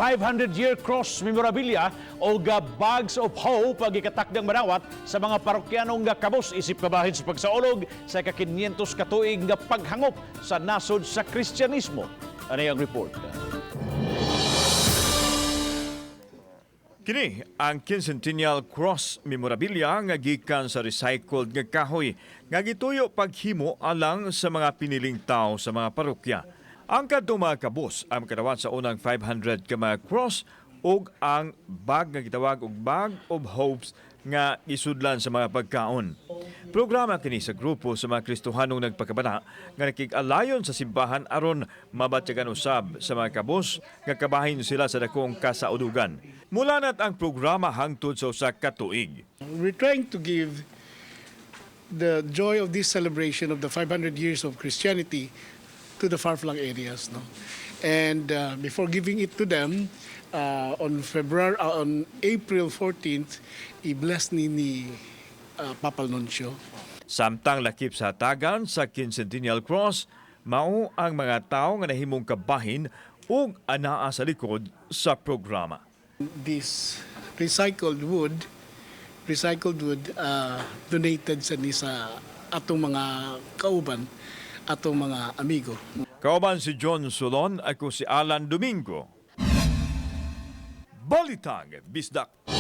500-year cross memorabilia o Bags of Hope ang gikatakdang madawat sa mga parokyanong nga kabos isip kabahin sa pagsaulog sa ika-500 katuig nga paghangop sa nasod sa Kristyanismo. Ano ang report? Kini ang Quincentennial Cross Memorabilia nga gikan sa recycled nga kahoy nga gituyo paghimo alang sa mga piniling tao sa mga parokya. Ang kadtong mga kabos ang makadawat sa unang 500 ka mga cross ug ang bag nga gitawag og Bag of Hopes nga isudlan sa mga pagkaon. Programa kini sa grupo sa mga Kristohanong nagpakabana nga nakig-alayon sa simbahan aron mabatyagan usab sa mga kabos nga kabahin sila sa dakong kasaudugan. Mulanat ang programa hangtod sa usa ka tuig. We're trying to give the joy of this celebration of the 500 years of Christianity to the far-flung areas. No? And before giving it to them, on April 14th, i-bless ni Papal Nuncio. Samtang lakip sa hatagan sa Quincentennial Cross, mao ang mga tawo nga nahimong kabahin ug anaa sa likod sa programa. This recycled wood donated sa ni sa atong mga kauban, atong mga amigo. Kauban si John Solon, ako si Alan Domingo. Balitang Bisdak.